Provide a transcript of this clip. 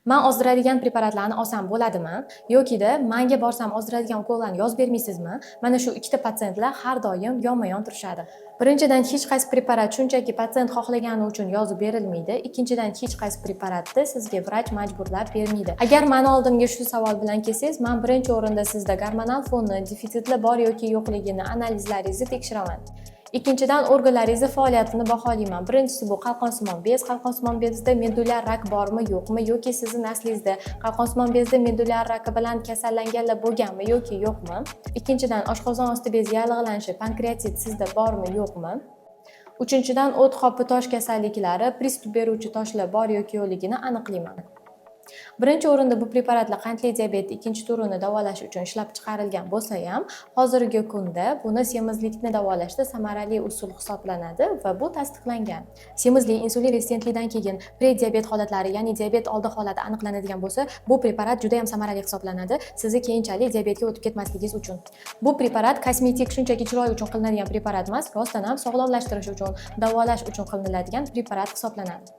Man ozdiradigan preparatlarni olsam bo'ladimi yokida manga borsam, ozdiradigan ukollarni yozib bermaysizmi? Mana shu ikkita patsientlar har doim yonma yon turishadi. Birinchidan, hech qaysi preparat shunchaki patsient xohlagani uchun yozib berilmaydi. Ikkinchidan, hech qaysi preparatni sizga vrach majburlab bermaydi. Agar mani oldimga shu savol bilan kelsangiz, man birinchi o'rinda sizda gormonal fonni defitsitli bor yoki yo'qligini, analizlaringizni tekshiraman. Ikkinchidan, organlaringizni faoliyatini baholayman. Birinchisi, bu qalqonsimon bez. Qalqonsimon bezda medulyar rak bormi, yo'qmi yoki sizni naslingizda qalqonsimon bezda medulyar raki bilan kasallanganlar bo'lganmi yoki yo'qmi. Ikkinchidan, oshqozon osti bezi yallig'lanishi, pankreatit sizda bormi, yo'qmi. Uchinchidan, o't qopi tosh kasalliklari, приступ beruvchi toshlar bor yoki yo'qligini aniqlayman. Birinchi o'rinda bu preparatlar qandli diabet ikkinchi turini davolash uchun ishlab chiqarilgan bo'lsa ham, hozirgi kunda buni semizlikni davolashda samarali usul hisoblanadi va bu tasdiqlangan. Semizlik, insulin rezistentlikdan keyin prediabet holatlari, ya'ni diabet oldi holati aniqlanadigan bo'lsa, bu preparat juda ham samarali hisoblanadi, sizni keyinchalik diabetga o'tib ketmasligingiz uchun. Bu preparat kosmetik, shunchaki chiroy uchun qilinadigan preparat emas, rostdan ham sog'lomlashtirish uchun, davolash uchun qilinadigan preparat hisoblanadi.